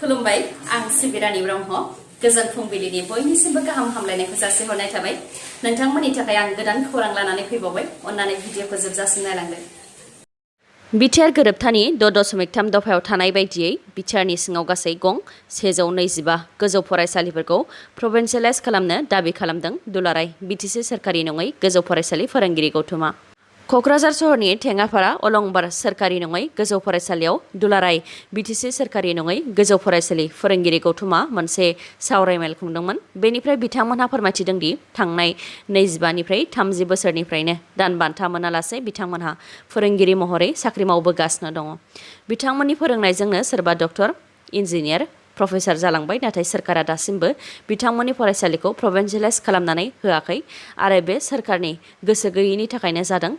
खुलुमबाय आं सिबिरानि ब्रह्म गोजोन फुंबिलिनि बयनिसिमबो गाहाम हामलायनायखौ जासिहरनाय थाबाय नोंथांमोननि थाखाय आं गोदान खौरां लानानै फैबावबाय अन्नानै भिडिअखौ जोबजासिम नायलांदो BTR गोरोबथानि 6.3 दफायाव थानाय बायदियै BTRनि सिङाव गासै गं 125 गोजौ फरायसालिफोरखौ प्रभिन्सियेलाइज खालामनो दाबि खालामदों दुलाराय BTC सोरखारि नङै गोजौ फरायसालि फोरोंगिरि गौथुमा क'क्राझार सहरनि थेङाफारा अलंबार सोरखारि नङै गोजौ फरायसालियाव दुलाराय BTC सोरखारि नङै गोजौ फरायसालि फोरोंगिरि गौथुमा मोनसे सावरायमेल खुंदोंमोन बेनिफ्राय बिथांमोनहा फोरमायथिदों दि थांनाय 25 निफ्राय 30 बोसोरनिफ्रायनो दान बान्था मोनालासे बिथांमोनहा फोरोंगिरि महरै साख्रि मावबोगासिनो दङ बिथांमोननि फोरोंनायजोंनो सोरबा डक्टर इन्जिनियार प्रफेसर जालांबाय नाथाय सोरखारा दासिमबो बिथांमोननि फरायसालिखौ प्रभिन्सियेलाइज खालामनानै होआखै आरो बे सोरखारनि गोसो गैयैनि थाखायनो जादों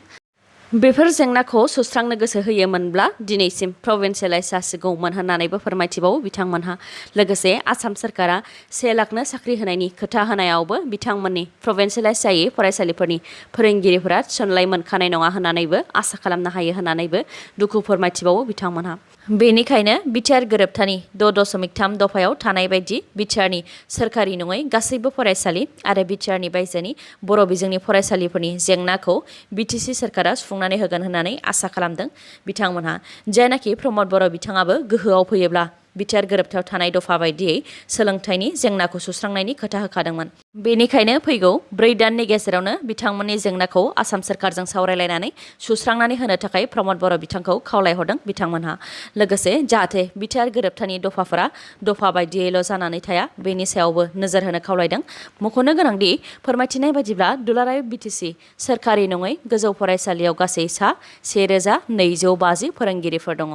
बेफोर जेंनाखौ सुस्रांनो गोसो होयोमोनब्ला दिनैसिम प्रभिन्सियेलाइज जासिगौमोन होननानैबो फोरमायथिबावो बिथांमोनहा लोगोसे आसाम सोरखारा 1 लाखनो साख्रि होनायनि खोथा होनायावबो बिथांमोननि प्रभिन्सियेलाइज जायै फरायसालिफोरनि फोरोंगिरिफोरा थिसनलाइ मोनखानाय नङा होननानैबो आसा खालामनो हायो होननानैबो दुखु फोरमायथिबावो बिथांमोनहा बेनिखायनो BTR गोरोबथानि 6.3 दफायाव थानाय बायदि BTRनि सोरखारि नङै गासैबो फरायसालि आरो BTRनि बायजोनि बर' बिजोंनि फरायसालिफोरनि जेंनाखौ BTC सोरखारा सुफुंनानै होगोन होननानै आसा खालामदों बिथांमोनहा जायनाखि प्रमद बर' बिथाङाबो गोहोआव फैयोब्ला BTR गोरोबथायाव थानाय दफा बायदियै सोलोंथाइनि जेंनाखौ सुस्रांनायनि खोथा होखादोंमोन बेनिखायनो फैगौ 4 दाननि गेजेरावनो बिथांमोननि जेंनाखौ आसाम सोरखारजों सावरायलायनानै सुस्रांनानै होनो थाखाय प्रमद बर' बिथांखौ खावलायहरदों बिथांमोनहा लोगोसे जाहाथे BTR गोरोबथानि दफाफोरा दफा बायदियैल' जानानै थाया बेनि सायावबो नोजोर होनो खावलायदों मख'नो गोनांदि फोरमायथिनाय बायदिब्ला दुलाराय BTC सोरखारि नङै गोजौ फरायसालियाव गासै सा 1250 फोरोंगिरिफोर दङ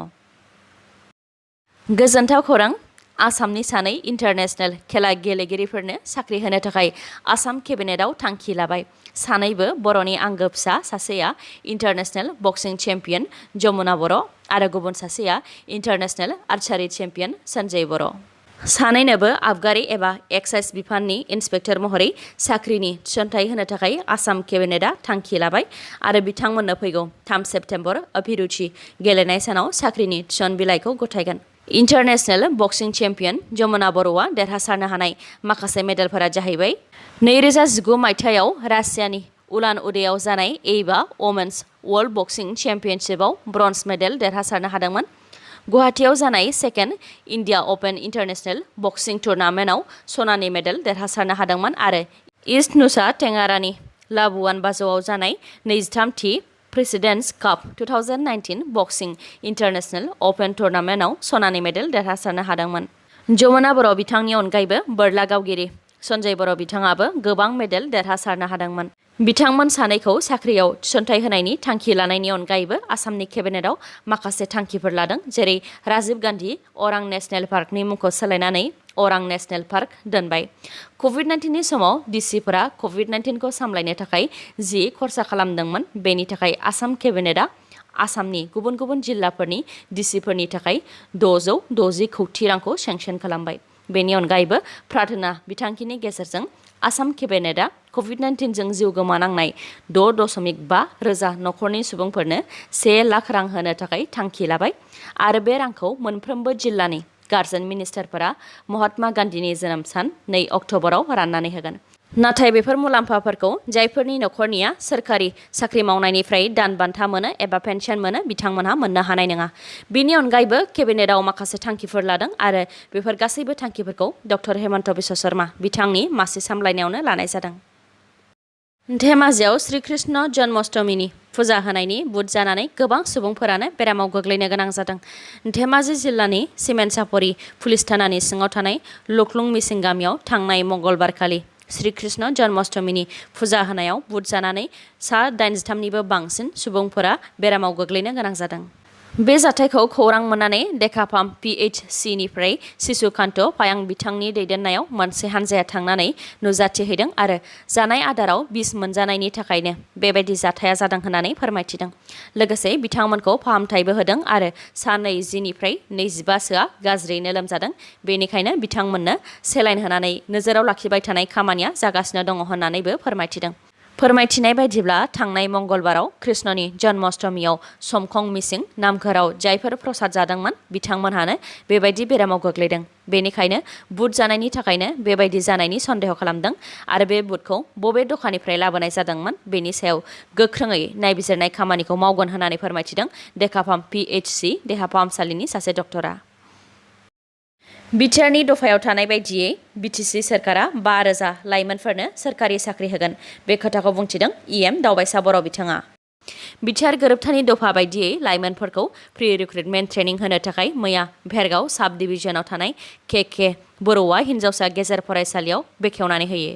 गोजोनथाव खौरां आसामनि सानै इन्टारनेशनेल खेला गेलेगिरिफोरनो साख्रि होनो थाखाय आसाम केबिनेटआव थांखि लाबाय सानैबो बर'नि आंगो फिसा सासेया इन्टारनेशनेल बक्सिं चेम्पियन जमुना बर' आरो गुबुन सासेया इन्टारनेशनेल आर्चारि चेम्पियन सन्जय बर' सानैनोबो आबगारि एबा एक्साइज बिफाननि इन्सपेक्टर महरै साख्रिनि थिसनथाइ होनो थाखाय आसाम केबिनेटआ थांखि लाबाय आरो बिथांमोननो फैगौ 3 सेप्तेम्बर अभिरुचि गेलेनाय सानाव साख्रिनि थिसन बिलाइखौ गथायगोन इन्टारनेशनेल बक्सिं चेम्पियन जमुना बर'आ देरहासारनो हानाय माखासे मेडेलफोरा जाहैबाय 2019 मायथाइयाव रासियानि उलान उदेआव जानाय एबा वमेन्स वर्ल्ड बक्सिं चेम्पियनशिपआव ब्रन्ज मेडेल देरहासारनो हादोंमोन गुवाहाटीआव जानाय 2nd इन्डिया अपेन इन्टारनेशनेल बक्सिं टुर्नामेन्टआव सनानि मेडेल देरहासारनो हादोंमोन आरो इस्ट नुसा टेंगारानि लाबुआन बाजौआव जानाय 23थि प्रेसिडेन्ट्स काप 2019 बक्सिं इन्टारनेशनेल अपेन टुर्नामेन्टआव सनानि मेडेल देरहासारनो हादोंमोन जमुना बर' बिथांनि अनगायैबो बोरला गावगिरि सन्जय बर' बिथाङाबो गोबां मेडेल देरहासारनो हादोंमोन बिथांमोन सानैखौ साख्रियाव थिसनथाइ होनायनि थांखि लानायनि अनगायैबो आसामनि केबिनेटआव माखासे थांखिफोर लादों जेरै राजीव गान्धी अरां नेशनेल पार्कनि मुंखौ सोलायनानै अरां नेशनेल पार्क दोनबाय COVID-19नि समाव डिसिफोरा COVID-19 खौ सामलायनो थाखाय जि खरसा खालामदोंमोन बेनि थाखाय आसाम केबिनेटआ आसामनि गुबुन गुबुन जिल्लाफोरनि डिसिफोरनि थाखाय 660 कौटि रांखौ सेंसन खालामबाय बेनि अनगायैबो प्रार्थना बिथांखिनि गेजेरजों आसाम केबिनेटआ COVID-19 जों जिउ गोमानांनाय 6.5 रोजा नखरनि सुबुंफोरनो 1 लाख रां होनो थाखाय थांखि लाबाय आरो बे रांखौ मोनफ्रोमबो जिल्लानि गार्जेन मिनिस्टारफोरा महात्मा गान्धीनि जोनोम सान 2 अक्ट'बराव राननानै होगोन नाथाय बेफोर मुलाम्फाफोरखौ जायफोरनि नखरनिया सोरखारि साख्रि मावनायनिफ्राय दान बान्था मोनो एबा पेन्सन मोनो बिथांमोनहा मोननो हानाय नङा बिनि अनगायैबो केबिनेटआव माखासे थांखिफोर लादों आरो बेफोर गासैबो थांखिफोरखौ डक्टर हेमन्त बिश्व शर्मा बिथांनि मासि सामलायनायावनो लानाय जादों धेमाजियाव श्रीकृष्ण जन्माष्टमीनि फुजा होनायनि बुध जानानै गोबां सुबुंफोरानो बेरामाव गोग्लैनो गोनां जादों धेमाजि जिल्लानि सिमेन्सापरि पुलिस थानानि सिङाव थानाय लख्लुं मिसिं गामियाव थांनाय मंगलबारखालि श्रीकृष्ण जन्माष्टमीनि फुजा होनायाव बुध जानानै सा 83निबो बांसिन सुबुंफोरा बेरामाव गोग्लैनो गोनां जादों बे जाथायखौ खौरां मोननानै देकाफाम PHCनिफ्राय सिसुकान्त पायां बिथांनि दैदेननायाव मोनसे हान्जाया थांनानै नुजाथिहैदों आरो जानाय आदाराव बिस मोनजानायनि थाखायनो बेबायदि जाथाया जादों होननानै फोरमायथिदों लोगोसे बिथांमोनखौ फाहामथायबो होदों आरो सा 20निफ्राय 25सोआ गाज्रियैनो लोमजादों बेनिखायनो बिथांमोननो सेलाइन होनानै नोजोराव लाखिबाय थानाय खामानिया जागासिनो दङ होननानैबो फोरमायथिदों फोरमायथिनाय बायदिब्ला थांनाय मंगलबाराव कृष्णनि जन्माष्टमीयाव समखं मिसिं नामघराव जायफोर प्रसाद जादोंमोन बिथांमोनहानो बेबायदि बेरामाव गोग्लैदों। बेनिखायनो बुट जानायनि थाखायनो बेबायदि जानायनि सन्देह खालामदों आरो बे बुटखौ बबे दखाननिफ्राय लाबोनाय जादोंमोन बेनि सायाव गोख्रोङै नायबिजिरनाय खामानिखौ मावगोन होननानै फोरमायथिदों देकाफाम PHC देहा फाहामसालिनि सासे डक्टरा। BTRनि दफायाव थानाय बायदियै BTC सोरखारा 5,000 लाइमोनफोरनो सोरखारि साख्रि होगोन बे खोथाखौ बुंथिदों EM दावबायसा बर' बिथाङा। BTR गोरोबथानि दफा बायदियै लाइमोनफोरखौ प्रि रिक्रुटमेन्ट ट्रेनिं होनो थाखाय मैया भेरगाव साब डिभिजनाव थानाय KK बर'आ हिन्जावसा गेजेर फरायसालियाव बेखेवनानै होयो।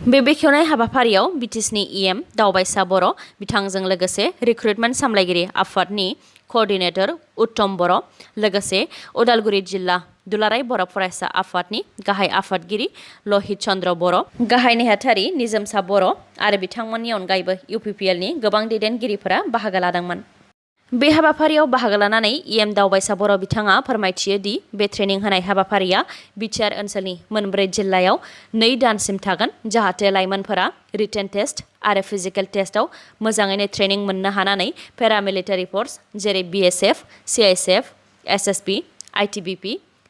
बे बेखेवनाय हाबाफारियाव BTCनि EM दावबायसा बर' बिथांजों लोगोसे रिक्रुटमेन्ट सामलायगिरि आफादनि क'र्डिनेटर उत्तम बर' लोगोसे उदालगुरि जिल्ला दुलाराय बर' फरायसा आफादनि गाहाय आफादगिरि लहित चन्द्र बर', गाहाय नेहाथारि निजोमसा बर' आरो बिथांमोननि अनगायैबो UPPLनि गोबां दैदेनगिरिफोरा बाहागो लादोंमोन। बे हाबाफारियाव बाहागो लानानै EM दावबायसा बर' बिथाङा फोरमायथियो दि बे ट्रेनिं होनाय हाबाफारिया BTR ओनसोलनि मोनब्रै जिल्लायाव 2 दानसिम थागोन जाहाथे लाइमोनफोरा रिटेन टेस्ट आरो फिजिकेल टेस्टआव मोजाङैनो ट्रेनिं मोननो हानानै पेरामिलिटारि फर्स जेरै BSF, CISF, SSB, ITBP,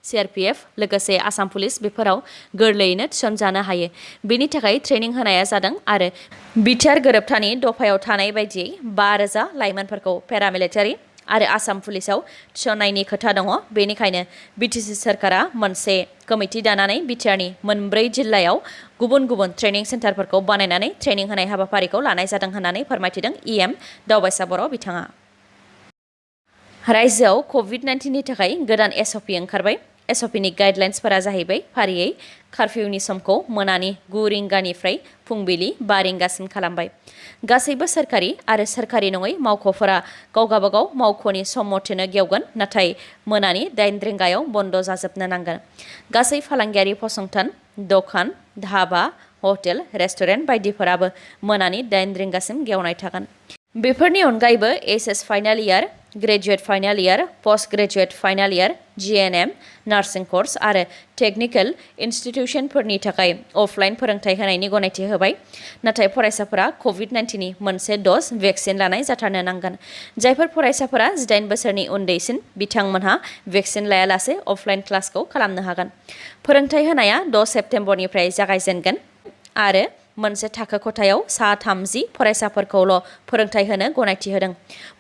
CRPF लोगोसे आसाम पुलिस बेफोराव गोरलैयैनो थिसनजानो हायो। बेनि थाखाय ट्रेनिं होनाया जादों आरो BTR गोरोबथानि दफायाव थानाय बायदियै 5,000 लाइमोनफोरखौ पेरामिलिटारि आरो आसाम पुलिसाव थिसननायनि खोथा दङ। बेनिखायनो BTC सोरखारा मोनसे कमिटि दानानै BTRनि मोनब्रै जिल्लायाव गुबुन गुबुन ट्रेनिं सेन्टारफोरखौ बानायनानै ट्रेनिं होनाय हाबाफारिखौ लानाय जादों होननानै फोरमायथिदों EM दावबायसा बर' बिथाङा। रायजोआव COVID-19नि थाखाय गोदान SOP ओंखारबाय। SOPनि गाइडलाइन्सफोरा जाहैबाय फारियै कार्फिउनि समखौ मोनानि 9 रिंगानिफ्राय फुंबिलि 5 रिंगासिम खालामबाय। गासैबो सोरखारि आरो सोरखारि नङै मावख'फोरा गावगाबागाव मावख'नि सम मथेनो गेवगोन नाथाय मोनानि 8 रिंगायाव बन्द जाजोबनो नांगोन। गासै फालांगियारि फसंथान, दखान, धाबा, हटेल, रेस्टुरेन्ट बायदिफोराबो मोनानि 8 रिंगासिम गेवनाय थागोन। बेफोरनि अनगायैबो HS final year, graduate final year, post graduate final year, GNM, nursing course आरो टेकनिकेल इनस्टिटिउसनफोरनि थाखाय अफलाइन फोरोंथाय होनायनि गनायथि होबाय। नाथाय फरायसाफोरा COVID-19नि मोनसे द'ज भेक्सिन लानाय जाथारनो नांगोन। जायफोर फरायसाफोरा 18 बोसोरनि उन्दैसिन बिथांमोनहा भेक्सिन लायालासे अफलाइन क्लासखौ खालामनो हागोन। फोरोंथाय होनाया 6 सेप्तेम्बरनिफ्राय जागायजेनगोन आरो मोनसे थाखो खथायाव सा 30 फरायसाफोरखौल' फोरोंथाय होनो गनायथि होदों।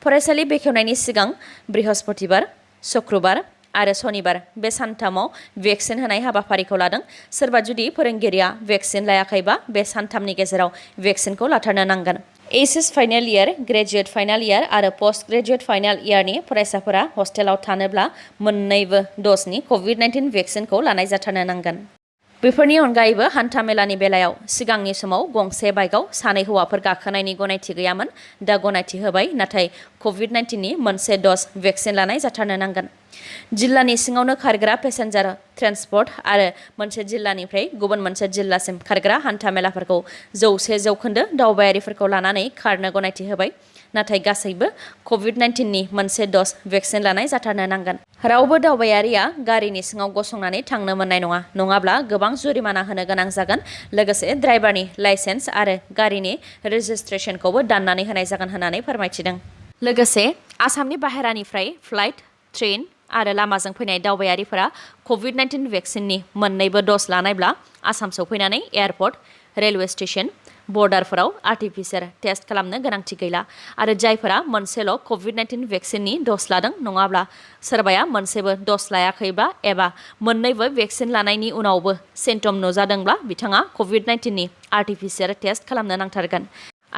फरायसालि बेखेवनायनि सिगां बृहस्पतिबार, शुक्रबार आरो सनिबार बे सानथामाव भेक्सिन होनाय हाबाफारिखौ लादों। सोरबा जुदि फोरोंगिरिया भेक्सिन लायाखैबा बे सानथामनि गेजेराव भेक्सिनखौ लाथारनो नांगोन। HS final year, graduate final year आरो पस्ट ग्रेजुवेट फाइनाल इयारनि फरायसाफोरा हस्टेलाव थानोब्ला मोन्नैबो द'जनि COVID-19 भेक्सिनखौ लानाय जाथारनो नांगोन। बेफोरनि अनगायैबो हान्थामेलानि बेलायाव सिगांनि समाव गंसे बाइकआव 2 हौवाफोर गाखोनायनि गनायथि गैयामोन। दा गनायथि होबाय नाथाय COVID-19नि मोनसे द'ज भेक्सिन लानाय जाथारनो नांगोन। जिल्लानि सिङावनो खारग्रा पेसेन्जार ट्रेन्सपर्ट आरो मोनसे जिल्लानिफ्राय गुबुन मोनसे जिल्लासिम खारग्रा हान्थामेलाफोरखौ 100% दावबायारिफोरखौ लानानै खारनो गनायथि होबाय। नाथाय गासैबो COVID-19नि मोनसे द'ज भेक्सिन लानाय जाथारनो नांगोन। रावबो दावबायारिया गारिनि सिङाव गसंनानै थांनो मोननाय नङा, नङाब्ला गोबां जुरिमाना होनो गोनां जागोन। लोगोसे ड्राइभारनि लाइसेन्स आरो गारिनि रेजिस्ट्रेसनखौबो दाननानै होनाय जागोन होननानै फोरमायथिदों। लोगोसे आसामनि बाहेरानिफ्राय फ्लाइट, ट्रेन आरो लामाजों फैनाय दावबायारिफोरा COVID-19 भेक्सिननि मोन्नैबो द'ज लानायब्ला आसाम सौफैनानै एयारपर्ट, रेलवे स्टेशन, बर्डारफोराव आर्टिफिसियेल टेस्ट खालामनो गोनांथि गैला आरो जायफोरा मोनसेल' COVID-19 भेक्सिननि द'ज लादों नङाब्ला सोरबाया मोनसेबो द'ज लायाखैबा एबा मोन्नैबो भेक्सिन लानायनि उनावबो सिम्पटम नुजादोंब्ला बिथाङा COVID-19नि आर्टिफिसियेल टेस्ट खालामनो नांथारगोन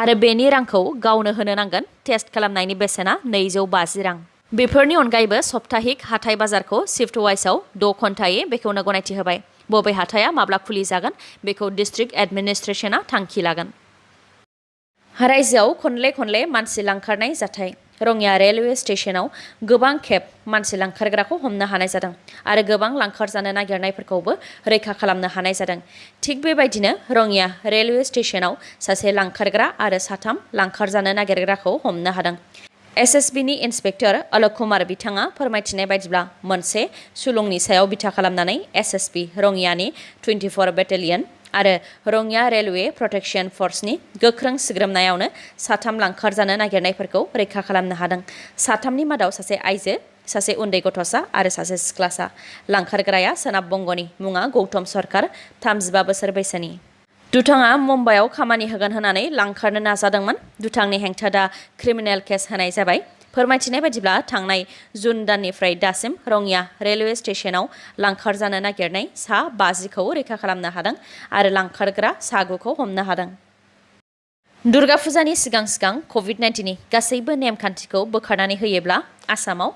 आरो बेनि रांखौ गावनो होनो नांगोन। टेस्ट खालामनायनि बेसेना 250 रां। बेफोरनि अनगायैबो सप्ताहिक हाथाय बाजारखौ शिफ्ट वाइसआव 6 घन्टायै बेखेवनो गनायथि होबाय। बबे हाथाया माब्ला खुलि जागोन बेखौ डिस्ट्रिक्ट एडमिनिस्ट्रेशना थांखि लागोन। रायजोआव खनले खनले मानसि लांखारनाय जाथाय। रङिया रेलवे स्टेशनाव गोबां खेब मानसि लांखारग्राखौ हमनो हानाय जादों आरो गोबां लांखारजानो नागिरनायफोरखौबो रैखा खालामनो हानाय जादों। थिग बेबायदिनो रङिया रेलवे स्टेशनाव सासे लांखारग्रा आरो 3 लांखारजानो नागिरग्राखौ हमनो हादों। SSBनि इन्सपेक्टर अलक कुमार बिथाङा फोरमायथिनाय बायदिब्ला मोनसे सुलुंनि सायाव बिथा खालामनानै SSB रङियानि 24 बेटेलियन आरो रङिया रेलवे प्रटेक्शन फर्सनि गोख्रों सिग्रोमनायावनो साथाम लांखारजानो नागिरनायफोरखौ रैखा खालामनो हादों। साथामनि मादाव सासे आइजो, सासे उन्दै गथ'सा आरो सासे सिख्लासा। लांखारग्राया सोनाब बंगनि, मुङा गौतम सरकार, 35 बोसोर बैसोनि। दुथाङा मुम्बाइआव खामानि होगोन होननानै लांखारनो नाजादोंमोन। दुथांनि हेंथा दा क्रिमिनेल केस होनाय जाबाय। फोरमायथिनाय बायदिब्ला थांनाय जुन दाननिफ्राय दासिम रङिया रेलवे स्टेशनाव लांखारजानो नागिरनाय सा 50खौ रैखा खालामनो हादों आरो लांखारग्रा सा 9खौ हमनो हादों। दुर्गा फुजानि सिगां सिगां कभिड-19नि गासैबो नेमखान्थिखौ बोखारनानै होयोब्ला आसामाव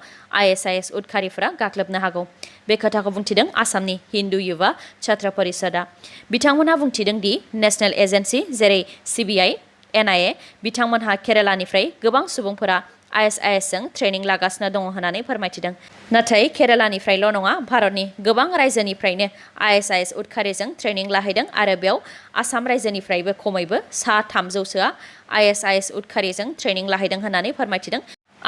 ISIS उदखारिफोरा गाग्लोबनो हागौ। बे खोथाखौ बुंथिदों आसामनि हिन्दु युवा छात्र परिषदआ। बिथांमोनहा बुंथिदों दि नेशनेल एजेन्सि जेरै CBI, NIA बिथांमोनहा केरालानिफ्राय गोबां सुबुंफोरा ISIS जों ट्रेनिं लागासिनो दङ होननानै फोरमायथिदों। नाथाय केरालानिफ्रायल' नङा, भारतनि गोबां रायजोनिफ्रायनो ISIS उदखारिजों ट्रेनिं लाहैदों आरो बेयाव आसाम रायजोनिफ्रायबो खमैबो सा 300सोआ ISIS उदखारिजों ट्रेनिं लाहैदों होननानै फोरमायथिदों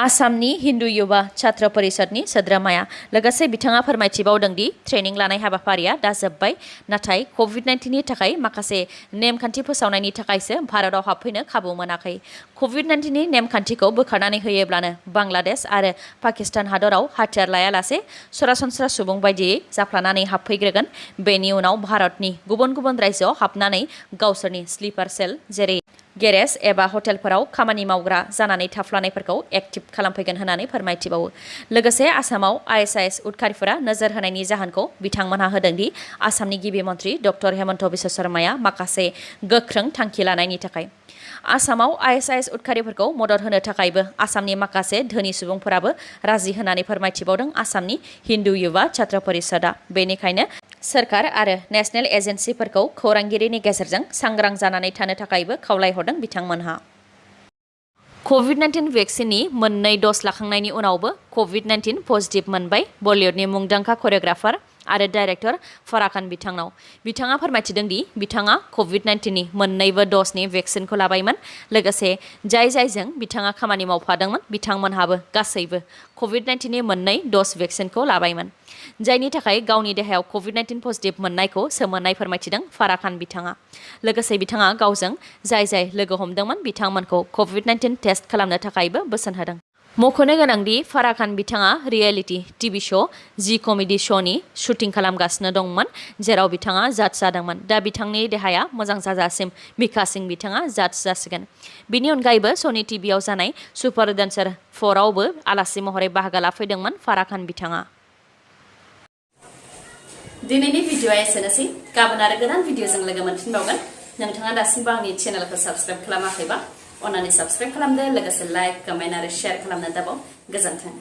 आसामनि हिन्दु युवा छात्र परिषदनि सोद्रोमाया। लोगोसे बिथाङा फोरमायथिबावदों दि ट्रेनिं लानाय हाबाफारिया दा जोब्बाय, नाथाय कभिड-19नि थाखाय माखासे नेमखान्थि फोसावनायनि थाखायसो भारताव हाबफैनो खाबु मोनाखै। कभिड-19नि नेमखान्थिखौ बोखारनानै होयोब्लानो बांलादेश आरो पाकिस्तान हादराव हाथियार लायालासे सरासनस्रा सुबुं बायदियै जाफ्लानानै हाबफैग्रोगोन। बेनि उनाव भारतनि गुबुन गुबुन रायजोआव हाबनानै गावसोरनि स्लिपार सेल जेरै गेरेज एबा हटेलफोराव खामानि मावग्रा जानानै थाफ्लानायफोरखौ एक्टिभ खालामफैगोन होननानै फोरमायथिबावो। लोगोसे आसामाव ISIS उदखारिफोरा नोजोर होनायनि जाहोनखौ बिथांमोनहा होदों दि आसामनि गिबि मन्त्रि डक्टर हेमन्त बिश्व शर्माया माखासे गोख्रों थांखि लानायनि थाखाय। आसामाव ISIS उदखारिफोरखौ मदद होनो थाखायबो आसामनि माखासे धोनि सुबुंफोराबो राजि होननानै फोरमायथिबावदों आसामनि हिन्दु युवा छात्र परिषदआ। बेनिखायनो सोरखार आरो नेशनेल एजेन्सिफोरखौ खौरांगिरिनि गेजेरजों सांग्रां जानानै थानो थाखायबो खावलायहरदों बिथांमोनहा। कभिड-19 भेक्सिननि मोननै ड'ज लाखांनायनि उनावबो कभिड-19 पजिटिभ मोनबाय बलिउडनि मुंदांखा करिय'ग्राफार आरो डाइरेक्टर फराह खान बिथांनाव। बिथाङा फोरमायथिदों दि बिथाङा कभिड-19नि मोननैबो ड'जनि भेक्सिनखौ लाबायमोन। लोगोसे जायजों बिथाङा खामानि मावफादोंमोन बिथांमोनहाबो गासैबो कभिड-19नि मोननै ड'ज भेक्सिनखौ लाबायमोन, जायनि थाखाय गावनि देहायाव कभिड-19 पजिटिभ मोननायखौ सोमोनाय फोरमायथिदों फराह खान बिथाङा। लोगोसे बिथाङा गावजों जाय लोगो हमदोंमोन बिथांमोनखौ कभिड-19 टेस्ट खालामनो थाखायबो बोसोन होदों। मख'नो गोनांदि फराह खान बिथाङा रियेलिटी टिभि श' जी कमेडि श'नि शुटिं खालामगासिनो दंमोन, जेराव बिथाङा जाज जादोंमोन। दा बिथांनि देहाया मोजां जाजासिम मिका सिं बिथाङा जाज जासिगोन। बिनि अनगायैबो सनि टिभिआव जानाय सुपार डान्सार 4आवबो आलासि महरै बाहागो लाफैदोंमोन फराह खान बिथाङा। दिनैनि भिडिअ'आ एसेनोसै। गाबोन आरो गोदान भिडिअ'जों लोगो मोनफिनबावगोन। नोंथाङा दासिमबो आंनि चेनेलखौ साबस्क्राइब खालामाखैबा अन्नानै साबस्क्राइब खालामदो। लोगोसे लाइक, कमेन्ट आरो शेयार खालामनो दाबाव। गोजोन्थों।